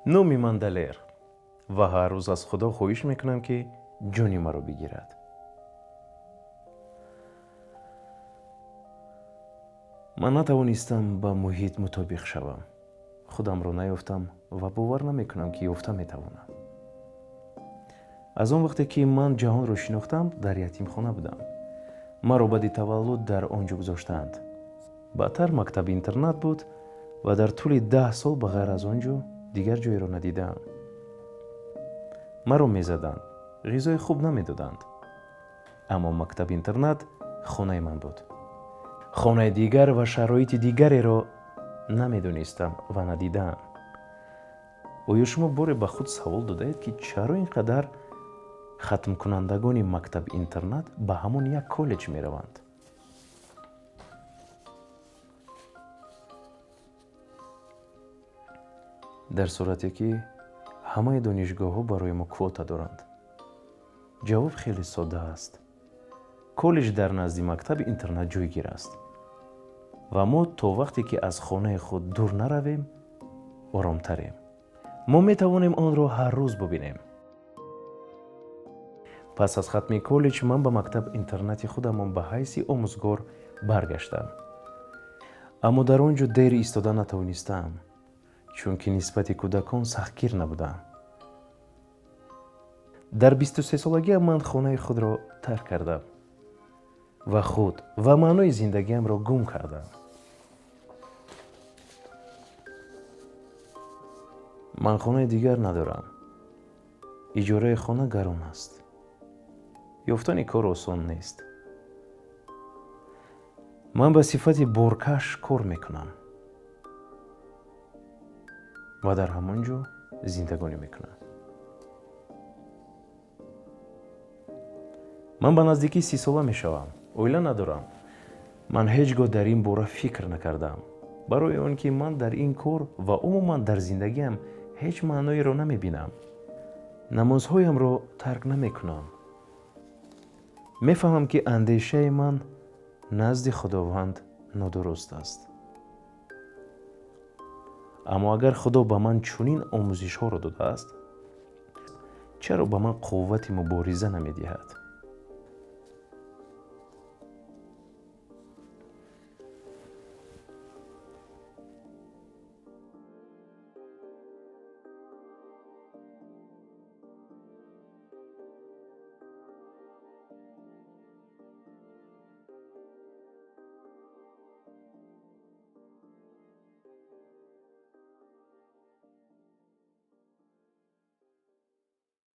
Номи ман Далер ва ҳар рӯз аз Худо хоҳиш мекунам, ки ҷони маро бигирад. Ман натавонистам ба муҳит мутобиқ шавам. Худамро наёфтам ва бовар намекунам, ки ёфта метавонам. Аз он вақте ки ман ҷаҳонро шинохтам, дар ятимхона будам. Маро баъди таваллуд дар он ҷо гузоштаанд. Баъдтар мактаби интернат буд ва дар тӯли 10 сол ба ғайр аз он ҷо дигар ҷойеро надидаам. Маро мезаданд, ғизои хуб намедоданд. Аммо мактаби интернат хонаи ман буд. Хонаи дигар ва шароити дигареро намедонистам ва надидаам. Оё шумо боре ба худ савол додаед, ки чаро ин қадар хатмкунандагони мактаб-интернат ба ҳамон як коллеҷ мераванд? Дар сурате ки ҳамаи донишгоҳҳо барои мо квота доранд. Ҷавоб хеле содда аст. Коллеҷ дар назди мактаби интернат ҷойгир аст ва мо то вақте ки аз хонаи худ дур наравем, оромтарем. Мо метавонем онро ҳар рӯз бубинем. Пас аз хатми коллеҷ ман ба мактаб интернати худамон ба ҳайси омӯзгор баргаштам. Аммо дар он ҷо дер истода натавонистам, чунки нисбати кӯдакон сахтгир набудам. Дар 23-солагиам ман хонаи худро тарк кардам ва худ ва маънои зиндагиамро гум кардам. Ман хонаи дигар надорам. Иҷораи хона гарон аст. Ёфтани кор осон нест. Ман ба сифати боркаш кор мекунам ва дар ҳамон ҷо зиндагонӣ мекунам. Ман ба наздикӣ 30-сола мешавам. Оила надорам. Ман ҳеҷ гоҳ дар ин бора фикр накардам, барои он ки ман дар ин кор ва умуман дар зиндагиам ҳеҷ маъноеро намебинам. Намозҳоямро тарк намекунам. Мефаҳмам, ки андешаи ман назди Худованд нодуруст аст. Аммо агар Худо ба ман чунин омӯзишҳоро додааст, чаро ба ман қуввати мубориза намедиҳад?